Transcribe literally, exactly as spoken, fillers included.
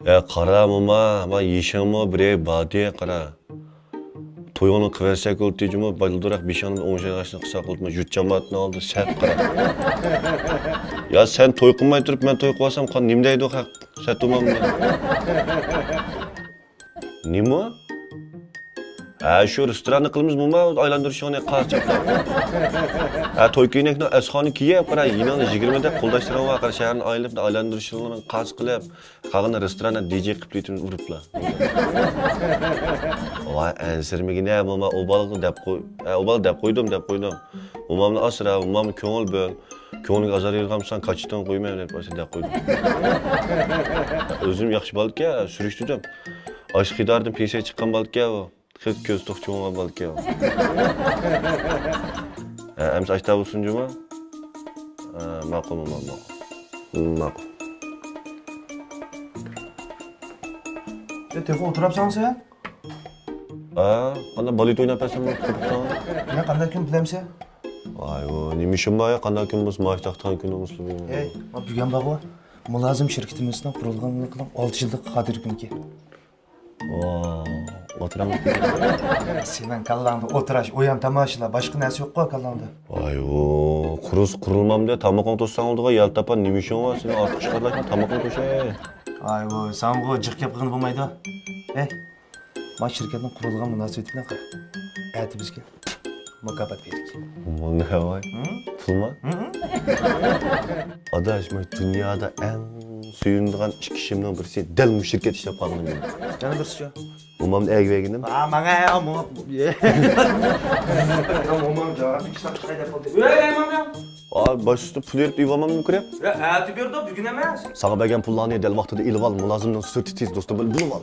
ئە، قارا، موما، ما يېشىڭمۇ بىرەي باردى، قارا. تويۇڭنى قىلىۋەرسەك بولدى جۇمۇ، بالدۇراق بېشىڭنى ئوڭشايدىغان ئىشنى قىلساق بولدى، يۇرت جامائەتنىڭ ئالدىدا سەت قارا. يا سەن توي قىلماي تۇرۇپ مەن توي قىلىۋالسام، قا-، نېمە دەيدۇ خەق؟ سەت ئۇمامنى. نېمە؟ ھە، شۇ رېستوراننى قىلىمىز، موما، ئايلاندۇرۇشۇڭنى قارا چاپلاپ. ھە، توي كۆينەكنى ئەسخانى كىيىپ، قارا، يېنىڭدا يىگىرمە دەق قولداشلىرىڭ بار، قارا، شەھەرنى ئايلىنىپ، ئايلاندۇرۇشۇڭنى قارا قىلىپ، قالغىنى رېستوراندا دىجېي قىلىپ كېتىمىز ئۇرۇپلا. ۋاي، ئەنسىرىمىگىنە، موما، ئۇ بالىغا دەپ قوي-، ھە، ئۇ بالا دەپ قويدۇم، دەپ قويدۇم. مومامنى ئاسرا، مومامغا كۆڭۈل بۆل. كۆڭلۈڭگە ئازار يېغىرغانمىساڭ، كاچىتىڭ قويمايمەن دەپ، ئاسا دەپ قويدۇم. ئۆزۈم ياخشى بالىكەن، سۈرۈشتۈردۈم. ئاشۇ خېرىداردىن پېسەي چىققان بالىكەن ئۇ. خېلى كۆزى توق چوڭ بالىكەن ئۇ. ھە، ئەمسە ئاشتا بولسۇن جۇما. ھە، ماقۇل، ماقۇل، ماقۇل. ماقۇل. يا، تېخى ئولتۇراپسەن سەن؟ ھە، قانداق بالىيت ئويناپ بەرسەم قوپۇپسەن؟ يا، قانداق كۈن بىلەمسەن؟ ۋاي، ئۇ نېمە ئىشىم بار يا، قانداق كۈن بولسا، مائاش تارتىدىغان كۈن بولمىسا بولمايدۇ. ھەي، ما بۈگۈن بارغۇ، مۇلازىم شىركىتىمىزنىڭ قۇرۇلغانلىقىنىڭ ئالتە يىللىق خاتىرە كۈنىكى. ۋا، ئولتۇرام. سېنىڭ كاللاڭدا ئولتۇراش، ئويۇن تاماشىلا، باشقا نەرسە يوققۇ كاللاڭدا. ۋاي، ئۇ قۇرۇلۇش قۇرۇلمامدۇ، تامىقىڭ توشساڭ بولىدىغۇ، يەلتە تاپان نېمە ئىشىڭ بار؟ سېنىڭ ئارتۇق ئىش قىلىۋاتما، تامىقىڭ توشاي. ۋاي، ئۇ ساڭغۇ جىق گەپ قىلغىلى بولمايدۇ. ھەي، ما شىركەتنىڭ قۇرۇلغان مۇناسىۋىتى بىلەن قارا. ئەتە بىزگە مۇكاپات بېرىدىكەن. ماڭا ۋاي. ھە؟ پۇلما؟ ھە؟ ئاداش، مەن دۇنيادا ئەڭ سۆيۈنىدىغان ئىككى ئىشىمنىڭ بىرسى دەل مۇشۇ شىركەت ئىشلەپ قالغىنىم مېنىڭ. يەنە بىرسىچۇ؟ مومامنى ئەگىۋەرگىنىم. ھە، ماڭا، ھە، موما. مومام جاۋابلىق ئىشلەپ چىقاي دەپ قالدى. ۋەي، ۋەي، ماما. ئا، باش ئۈستى پۇل بېرىپ ئېلىۋالمامدىمۇ كىرىپ؟ يا، ئەتە بېرىدۇ، بۈگۈن ئەمەس. ساڭا بەرگەن پۇللارنى دەل ۋاقتىدا ئېلىۋال، مۇلازىمنىڭ سۈرىتى تېز، دوستۇم بىلەن بولۇۋال.